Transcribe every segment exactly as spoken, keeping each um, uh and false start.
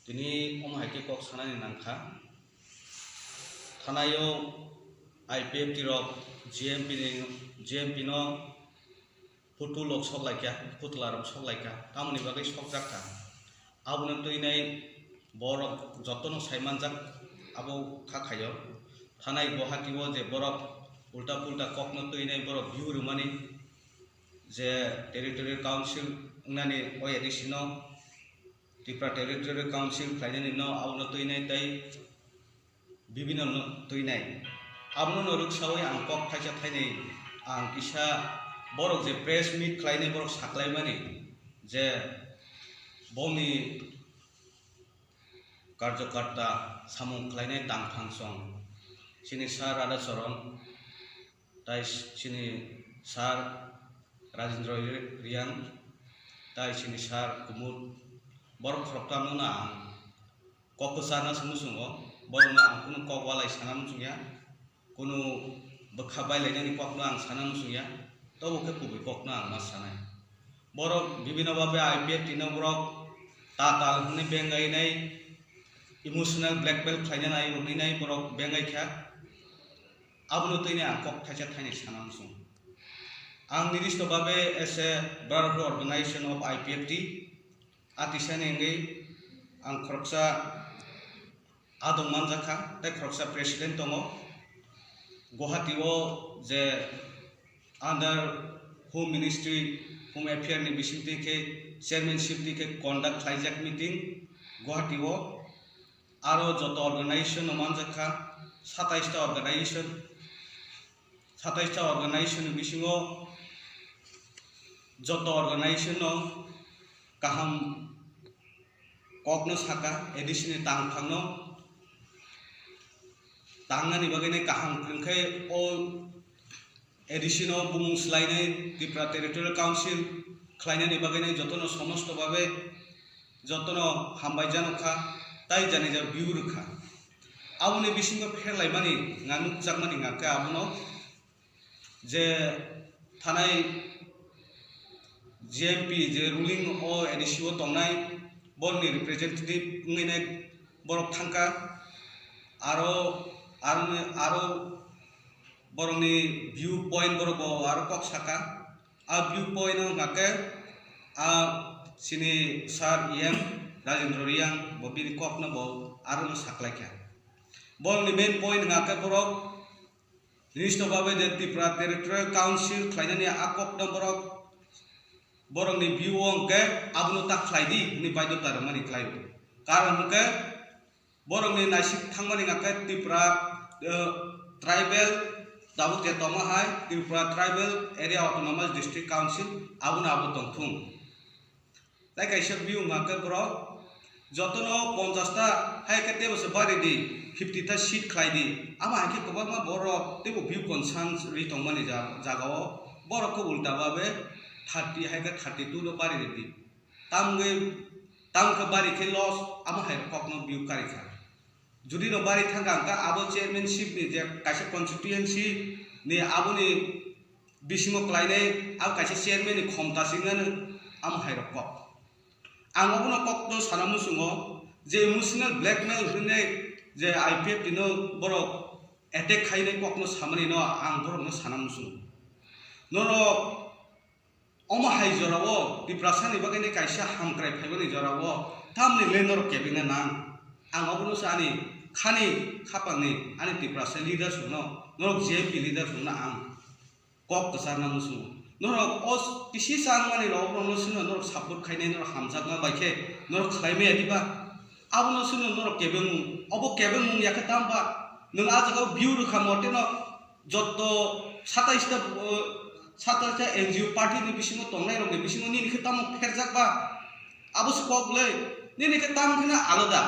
Tini omo hai khe kok sanani nangkha, thanai o I P F T rok G M P ni, G M P no phutu lok sok laikha, phutla rok sok laikha, tamoni bagwi sokjak kha. Abono twinai borok jotono sai manjak, abo kha khaio. Thanai Guwahati o je borok ulta pulta kokno twinai borok view rwmani, je territorial council wngnani o A D C no Tripura Territorial Council khlainani no abono twinai tei bibino no twinai. Abono no rwksawi ang kok thaisa thainwi ang kisa borok je press meet khlainai borok saklaimani je boni karjokarta samung khlainai tangphang song chini sir Radhacharan tai chini sir Rajendra Reang, tai chini sir Kumud, borok khoroktamno no ang kok kwcharna se muchungo, borokno ang kunu kok walai sana muchungya, kunu bwkha bailainani kokno ang sana muchungya, tobo khe kubui kokno ang ma sanai. Borok bibino babe I P F T no borok tatal hwnwi bengainai, emotional blackmail khlaina nai rwnai nai borok bengai kha. Abono twinai ang kok thaisa thainwi sana muchung. Ang nirdisto babe as a Brotherhood Organization of I P F T, a tisani wngwi ang khoroksa adong manjak kha, tei khoroksa president tongo. Guwahati o je under Home Ministry, Home Affair ni bisingtwi khe chairmanship twi khe conduct khlaijak meeting Guwahati o. Aro joto organization no manjak kha, satais ta organization, satais ta organization ni bisingo joto organization no kaham kokno saka, A D C ni tangphangno tangnani bagwi nai kaham kwrwngkhe o A D C no bumung swlainai, Tripura Territorial Council khlainani bagwi nai jotono somosto babe jotono hambai jano kha, tai jani ja view rwkha. Aboni bisingo pherlaimani nga nukjakmani nga khe abono je thanai G M P je ruling o A D C o tongnai, borni representative wngwi nai borok thangkha, aro, aro, aro borokni view point borok bo aro kok saka. A view point wngkha khe a chini sir E M Rajendra Reang bo bini kokno bo aro no saklaikha. Borokni main point wngkha khe borok nirdisto babe je Tripura Territorial Council khlainani a kokno borok, borokni view o hwnkhe abono ta khlai di hwnwi baidhota rwmani khlaio. Karon hwnkhe borokni naisik thangmani hwnkhe Tripura, eh, tribal tabuk je tongma hai Tripura Tribal Area Autonomous District Council abono abo tongthung. Tai kaisa view hwnkha khe borok jotono ponchash ta hai khe teibo se bari di, fifty ta seat khlai di. Amo hai khe kwbangma borok teibo view concern ri tongmani ja-, jagao borok khe ulta babe thirty hai khe thirty two no bari di. Tamgwi, tamkhe bari khe loss, amo hai kokno view kari kha. Jodi no bari thangkha hwnkhe abo chairmanship ni je kaisa constituency ni aboni bisingo khlainai abo kaisa chairman ni khomta singano amo hai rok kok. Ang obono kokno sana muchungo je emotional blackmail hwnwi je I P F T no borok attack khainai kokno samani no ang borokno sana muchungo. Norok omo hai jorao Tiprasani bagwi kaisa hamkrai phaimani jorao tamni le norok kebengna nang. Ang obono sa ani khani khapangni ani Tiprasa leaders rokno, norok G M P leaders rokno ang kok kwcharna muchungo. Norok o kisi changmani rok, rokno sino norok support khainai, norok hamjakma bai khe norok khlai maya diba? Abono sino norok kebengmung, obo kebengmung ya khe tamba? Nwng a jagao view rwkha mote no jotto satais ta, uh, satais ta N G O party ni bisingo tongnai rok ni bisingo nini khe tamo pherjak ba? Abo se kok le, nini khe tamo khe na alada.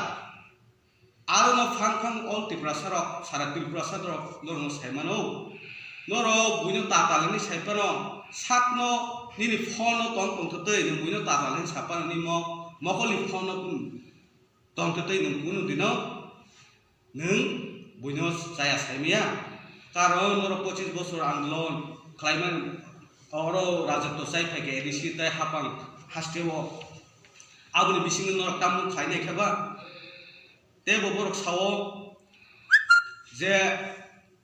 Aro no phang phang all Tiprasa rok, sara Tiprasa rok norok no sai mano. Norok buino tatal ni sai phano, sakno nini phone no tong tong thotwi, nwng buino tatal ni sa phano ni mo, mokol ni phone no kun tong thotwi nwng kunu dino nwng buino chaya sai maya. Karon norok pochis bosor andolon khlaimani, oro rajotwo chai phaikha A D C tai haphang hasteo. Aboni bisingo norok tamung khlainai khe ba? Tei bo borok sao je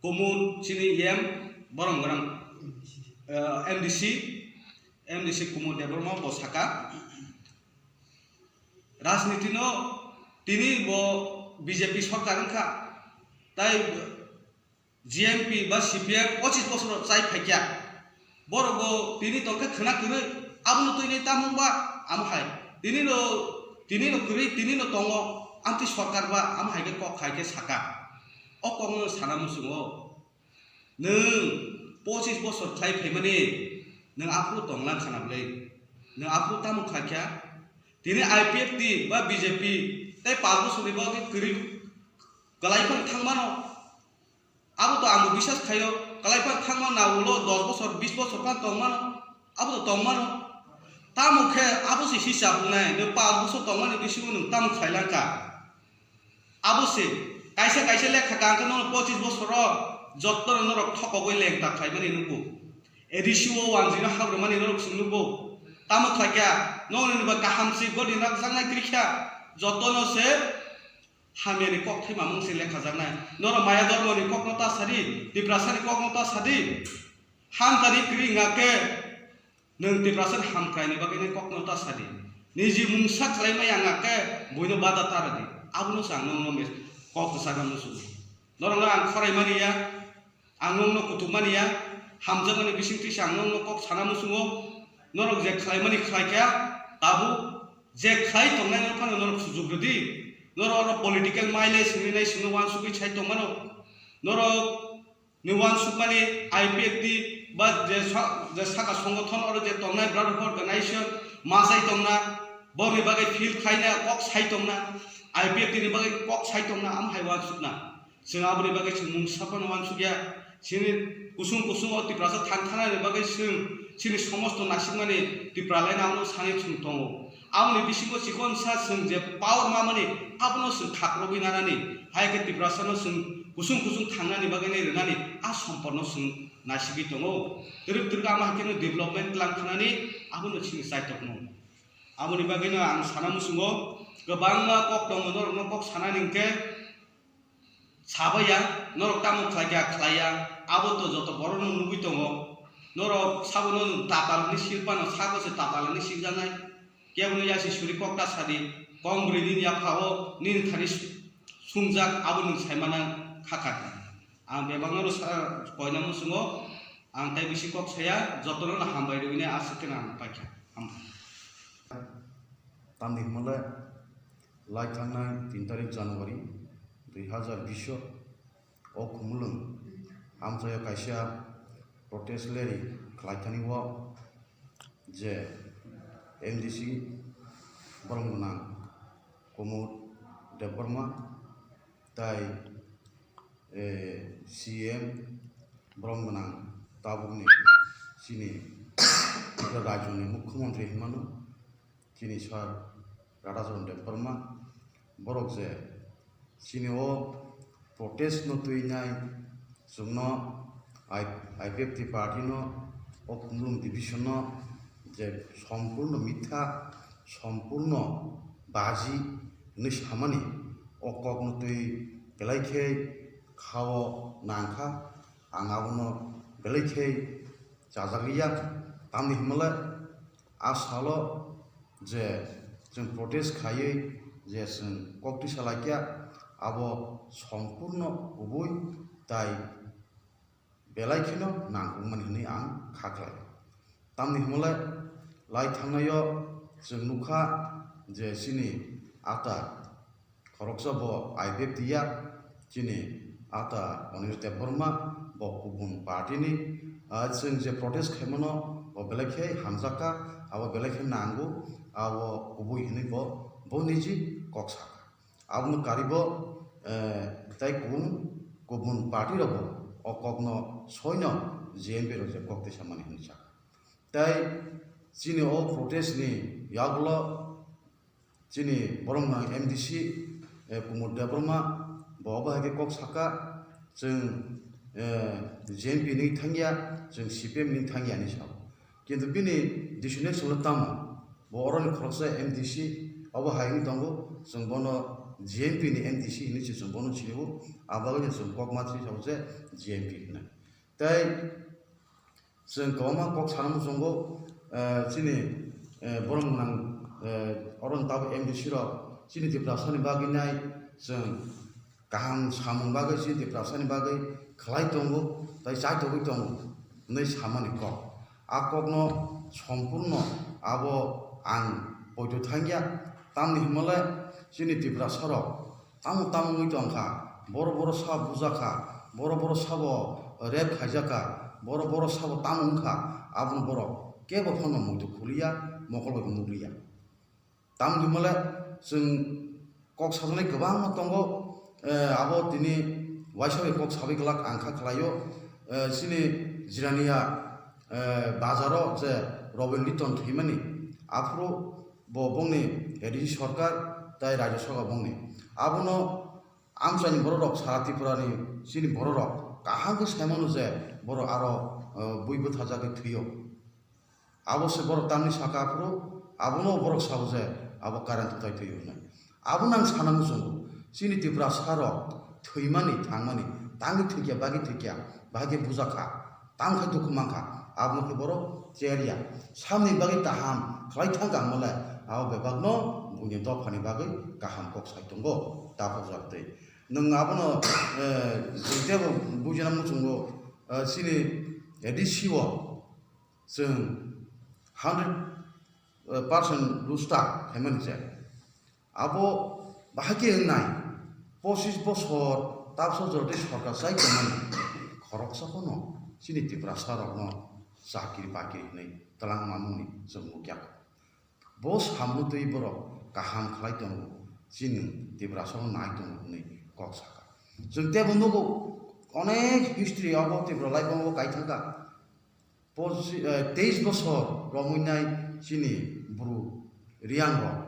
Kumud chini E M borom gwnang, eh, M D C, M D C Kumud Debbarma bo saka, rajniti no tini bo B J P sorkar wngkha, tai G M P ba C P M pochis bosor chai phaikya. Borok bo tini tongkhe khwna kwrwi, abono twi nai tamo wngba, amo hai. Tini no, tini no kwrwi, tini no tongo, amtwi sorkar ba, amo hai khe kok khai khe saka. O kok no sana muchungo. Nwng pochis bosor chai phaimani, nwng aphuru tonglang khana bwlai. Nwng aphuru tamo khaikha? Tini I P F T ba B J P tei pas bosorni bagwi kwrwi kwlai phano thangmano. Abo to ang bo biswas khaio, kwlai phano thangma na ulo dos bosor, bis bosor phano tongmano, abo to tongmano. Tamo khe abo se hisab wngnai, nwng pas bosor tongmani bisingo nwng tamo khlai langkha? Abo se, kaisa kaisa lekha kang khe nono pochis bosoro jotto no norok thokogwi lengta khlaimani nukgo. A D C o wanjwino habrumani norok chwng nukgo. Tamo khlaikha, nokni ba kaham se godi nakjaknai kwrwikha, jotto no se Hamyani kok thai mamung se lekhajaknai. Norok maya dormoni kokno ta sadi, Tiprasani kokno ta sadi. Hamtani kwrwi wngkha khe nwng Tiprasani hamkraini bagwi nini kokno ta sadi. Niji mungsa khlai maya wngkha khe buino bada ta rwdi. Abono se ang nokno mes-, kok kwchakno muchungo. Norokno ang khorai mani ya. Ang nokno kutuk mani ya, hamjakmani bisingtwi se ang nokno kok sana muchungo. Norok je khlaimani khlai kha, tabuk je khlai tongnai no phano norok sujuk rwdi. Norok oro political mileage hinwi nai sino uansugwi sai tongmano. Norok ni uansukmani I P F T ba je sa-, je saka songothon oro je tongnai Brotherhood Organization ma sai tongna, borokni bagwi feel khlaina kok sai tongna, I P F T ni bagwi kok sai tongna, am hai uansukna. Chwng aboni bagwi chwng mungsa phano uansukya. Chini kusung kusung o Tiprasa thang thanani bagwi chwng chini somosto nasikmani Tipralaino abono sanwi chwng tongo. Aboni bisingo chikonsa chwng je power mamani abono chwng khakrogwi nanani. Hai khe Tiprasano chwng kusung kusung thangnani bagwi nai rwnani a somporno chwng naisigwi tongo. Twrwk twrwk ama hai kheno development tlang thanani abono chini chaitokno. Aboni bagwino ang sana muchungo kwbangma kok tongo norokno kok sanani hwnkhe. Sabaiya, norok tamo khlaikha, khlaiya, abo to joto borokno nugwi tongo. Norok sabono tatal hinwi silphano, sabo se tatal hinwi siljaknai. Kebono yasi suri kok ta sadi, kong bwrwi nini yaphao nini thani su-, sungjak, abo nwng saimana kha kha. Ang bebakno sa-, koina muchungo, ang tai bisi kok saya, jotono hambai rwini aswk khe ang paikha. Hambai. Tamni hwnle lai thangnai tin tarik January dui hazar bish o Khumulwng amchaio kaisa protest rally khlaithani o je M D C borom gwnang Kumud Debbarma tai, eh, C M borom gwnang tabukni chini rajyoni mukhyamantri hinmano chini sir Radhacharan Debbarma, borok je chini o protest no twi nai chwngno I-, I P F T party no o Khumulwng division no je sompurno mitha, sompurno baji hinwi samani o kokno twi belai khe khao nangkha, ang abono belai khe chajagwi ya, tamni hwnmale a salo je chwng protest khaiwi je chwng kok twi salaikya, abo sompurno kubui tai belai kheno nangkukmani hwnwi ang kha khlaio. Tamni hwnmale lai thangnaio chwng nukha je chini ata khoroksa bo I P F T ya, chini ata Onish Debbarma bo kubun party ni, ah, chwng je protest khaimano bo belai khe hamjakha, abo belai khe nango, abo kubui hinwi bo, bo niji kok sakha. Abono karibo, eh, tai kubun, kubun party rokbo o kokno soino J M P rok je kok twi samani hinwi sakha. Tai chini o protest ni yagulo chini borom gwnang M D C, eh, Kumud Debbarma bo obo hai khe kok saka, chwng, eh, J M P ni thangya, chwng C P M ni thangya hinwi sao. Kintu bini destination le tamo? Bo oroni khoroksa M D C, Obo hai wngwi tongo, chwng bono G M P ni M D C hinwi se chwng bono sio, abo bagwi no chwng kokma thwi sao je G M P hinwi. Tei chwng kwbangma kok sana muchungo, eh, chini, eh, borok gwnang, eh, oro ni tabuk M D C rok chini Tiprasani bagwi nai chwng kaham samung bagwi chini Tiprasani bagwi khlai tongo tei chaitogwi tongo hwnwi samani kok. A kokno sompurno abo ang poito thangya, tamni hwnmale chini Tiprasarok tamo tamo wngwi tongkha, boro boro sa bujakha, boro boro sabo rape khaijakha, boro boro sabo tamo wngkha, abono borok kebo phano muitu khuliya, mokol bai nukliya. Tamni hwnmale chwng kok sajaknai kwbangma tongo, eh, abo tini waisa bai kok sabai glak ang kha khlaio, eh, chini Jirania, eh, bazaro je Robin Liton thwimani, aphuru bo bongni A D C sorkar tei Rajya Sabha bongni. Abono amchaini bororok sara Tripurani chini bororok kaham khe sai mano je borok aro, eh, bui bwthajagwi thwio. Abo se borok tamni saka aphuru, abono borok sao je abo current kwtai thwio hwnwi. Abono ang sana muchungo, chini Tiprasarok thwimani, thangmani, tangwi thwikya, bagwi thwikya, bahai khe bujakha, tang khe dukhu mankha, abono khe borok cherya. Samni bagwi kaham khlai thangkha hwnmale, abo bebakno buini dophani bagwi kaham kok sai tongo, takhuk jora twi. Nwng abono, eh, jotebo bujina muchungo, eh, chini A D C o chwng hundred percent rules ta khaimani se. Abo bahai khe wngnai, pochis bosor tabsa jordi sorkar chai tongmani, khoroksa phano chini Tiprasa rokno chakri bakri hwnwi twlang mamungni chwng nukya. Bo samung twi borok kaham khlai tongo, chini Tiprasa no nai tongo hwnwi kok sakha. Chwng teibo nugo, onek history abo Tripura laibongo kai thangkha. Pochi-, eh, teis bosor romwi nai chini bru Riang rok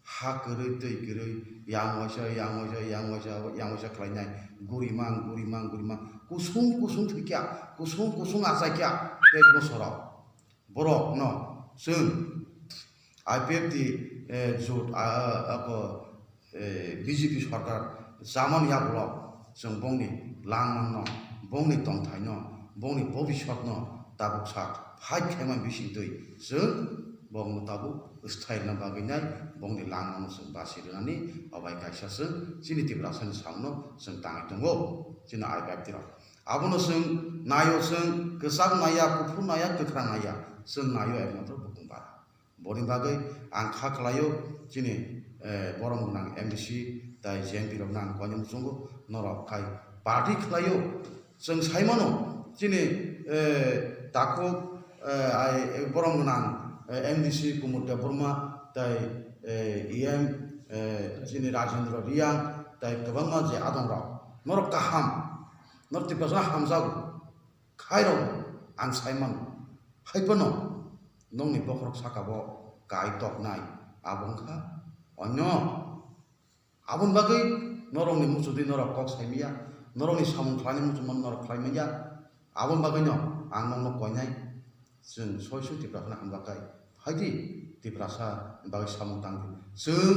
ha kwrwi twi kwrwi yang waisa, yang waisa, yang waisa, yang waisa khlai nai gurimang, gurimang, gurimang kusung kusung thwikya, kusung kusung achaikya teis bosoro. Borok no chwng I P F T, eh, jot, ah, ako, eh, B J P sorkar chamani yagulo chwng bongni langmano, bongni tongthaino, bongni bobiswtno tabuk sa fight khaima bisingtwi chwng bongno tabuk sthairwna bagwi nai bongni langmano chwng basi rwnani obai kaisa chwng chini Tiprasani samungno chwng tangwi tongo chini I P F T rok. Abono chwng naio, chwng kwchak naiya, kuphur naiya, kwkhrang naiya, chwng naio ekmatro bukung bara. Boni bagwi ang kha khlaio chini, eh, borom gwnang M D C tai J M P rokno ang koinwi muchungo, norok khai party khlaio. Chwng sai mano chini, eh, takhuk, eh, ai, eh, borom gwnang, eh, M D C Kumud Debbarma tai, eh, E M, eh, chini Rajendra Reang tai kwbangma je adongrok norok kaham, norok Tiprasa hamjago. Khairok ang sai mano, hai phano nokni bokhorok saka bo kai toknai, abo wngkha onyo. Aboni bagwi norokni muchudi norok kok sai manya, norokni samung khlaini muchungmano norok khlai manya. Aboni bagwino ang nokno koinai, chwng soi soi Tiprasano hamjaknai, phaidi Tiprasa bagwi samung tangdi. Chwng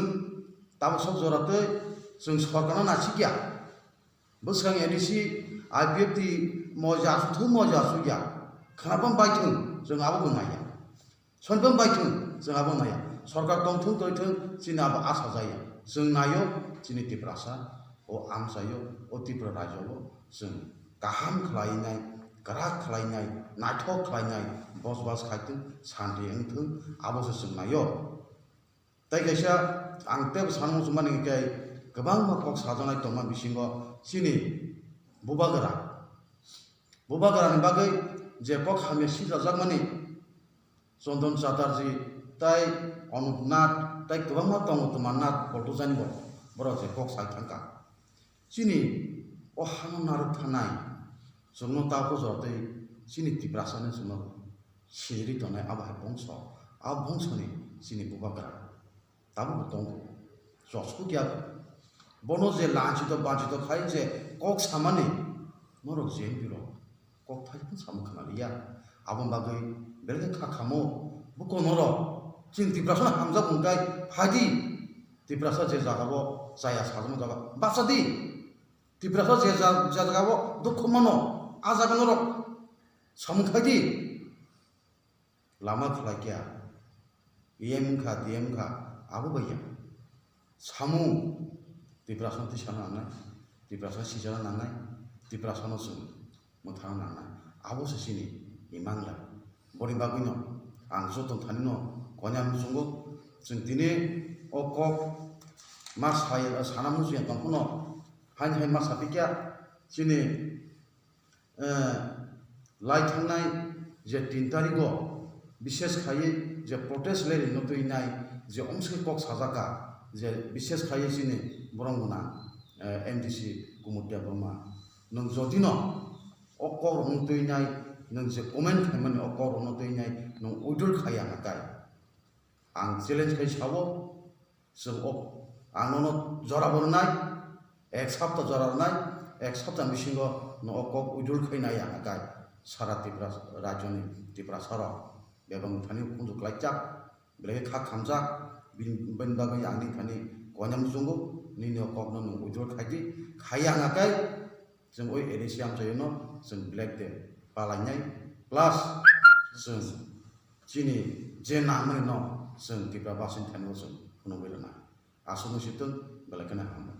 tabuk sok jora tei chwng sorkarno nasikya. Bwskang A D C, I P F T moja asuk thung, moja asuk ya. Khna bam bai thung, chwng abo bo naiya. Son bam bai thung, chwng abo naiya. Sorkar tong thung, toi thung, chini abo asa jaya. Chwng naio, chini Tiprasa, o amchaio, o Tripura rajyo o chwng kaham khlainai, kwrak khlainai, naithok khlainai, bosbas khai thung, santi wng thung, abo se chwng naio. Tei kaisa ang teibo sanmung chumani hwnkhe kwbangma kok sajaknai tongma bisingo chini bubagra. Bubagrani bagwi je kok hamya sijajakmani Chandan Chatterjee tei Anup Nath tei kwbangma tongo twma Nath Poltujani bo borok je kok sai thangkha. Chini o hano narwk thanai chwngno ta pujo tei chini Tiprasani chwngno siniri tongnai abo hai bongso, a bongsoni chini bubagra tabukbo tongo. Chosku kya bono je lanchito banchito khai je kok samani norok je biro kok thai samung khna liya. Aboni bagwi belai kha khamo buko norok chini Tiprasano hamjak wngkai phaidi Tiprasa je jagao chaya sajagma jaga bacha di. Tiprasa je ja-, je jagao dukhu mano, a jaga norok samung khai di. Lama khlai kya, E M wngkha, D M wngkha, abo bai ya. Samung Tiprasa no tisana nangnai, Tiprasa sijana nangnai, Tiprasa no chwng mwthang nangnai. Abo se chini imang ya. Boni bagwi no ang joto thani no koinani muchungo chwng tini o kok ma sai, sana muchung ya tong phano haini hai ma sapikya chini, eh, lai thangnai je tin tarigo bishes khaiwi je protest rally no twi nai je omsai kok sajaka je bishes khaiwi chini borok gwnang, eh, M D C Kumut Debbarma. Nwng jodi no o kok rok no twi nai, nwng je comment khaimani o kok rok no twi nai, nwng withdraw khaiya hwnkhe ang challenge khai sao, chwng o, ang nono jora bo rwnai, ek sapta jora rwnai, ek sapta bisingo no o kok withdraw khai nai ang hwnkhe sara Tripura rajyoni Tiprasa rok bebak thani khunju klaijak. Belai khe kha khamjak, bini, bini bagwi ang nini thani koinani muchungo, nini o kokno nwng withdraw khai di, khaiya hwnkhe chwng oi A D C amchaino chwng black day palainai, plus chwng chini je nangmani no chwng Tripura basini thani o chwng phunugwi rwna. Aswk no sitwng, belai kheno hambai.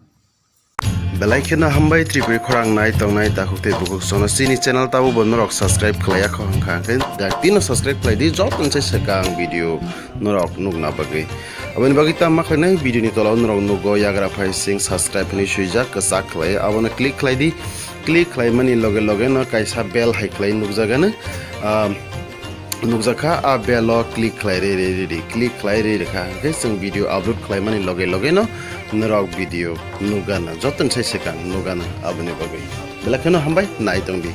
Belai kheno hambai Tripuri khorang nai tongnai takhuk tei bukhuk sono chini channel tabo bo norok subscribe khlaiya kho hwnkha hwnkhe da tino subscribe khlai di jotoni se swkang video norok nukna bagwi. Aboni bagwi tamo ma khlainai video ni tola o norok nugo yagra phai sing subscribe hinwi swijak kwchak khlai abono click khlai di, click khlai mani loge loge no kaisa bell hai khlai nukjagano, ah, nukjakha, a bell o click khlai rwi rwi rwi di, click khlai rwi rwkha hwnkhe chwng video upload khlaimani loge loge no norok video nukgana, jotoni sai swkang nukgana aboni bagwi. Belai kheno hambai, nai tong di.